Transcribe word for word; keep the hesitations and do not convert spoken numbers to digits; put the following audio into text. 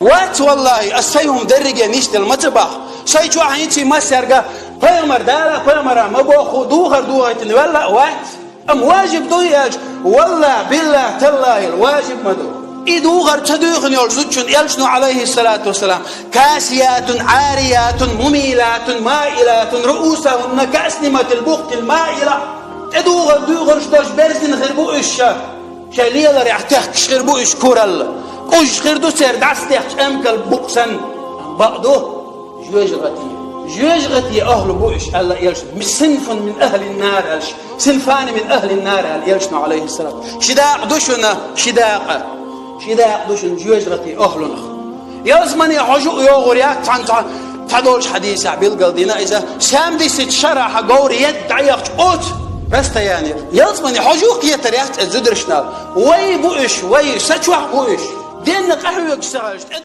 Вац, валлахӀи, ас сай хӀума дерриге нисделла ма ца баху. Сай чохь хӀинций массаьрга пайхамар Дала, пайхамара ма боху, духар духийтина велла а вац. Амма важиб ду и аьлча, валлахӀи, биллахӀи, таллахӀи, важиб ма ду. И духар ца дуьйхина йолчу зудчун элчано, алейхиссалату вассалам, касиятун, ариятун, мумилатун, маилатун, руусахунна каасниматил бухтил маила. ТӀедухар дуьйхуш долуш берзина хир бу уьш ша. Шайн леларехь техкаш хир бу уьш куралла. КӀужуш хир ду церан дӀасадехча эмкал букъ санна. Бакъ ду, жоьжахати. Жоьжахати ахлу бу уьш, аьлла элчано. Синфун мин ахлин нар аьлла. Синфани мин ахлин нар аьлла элчано, алейхиссалам. Ши дакъа ду шуна, ши дакъа. Ши дакъа ду шуна жоьжахати ахлунах. Ялсамане хьожа а йогӀур яц, цхьана цхьа, цхьадолчу хьадисехь билгал дина иза, саьмдисачу шарахь хьан говр едда дӀаехча оцу расстоянера. Ялсамане хьожа а кхетар яц иза зударшна. Вай бу уьш, вай, са чохь бу уьш. Денна къахьоьгуш ца хилча,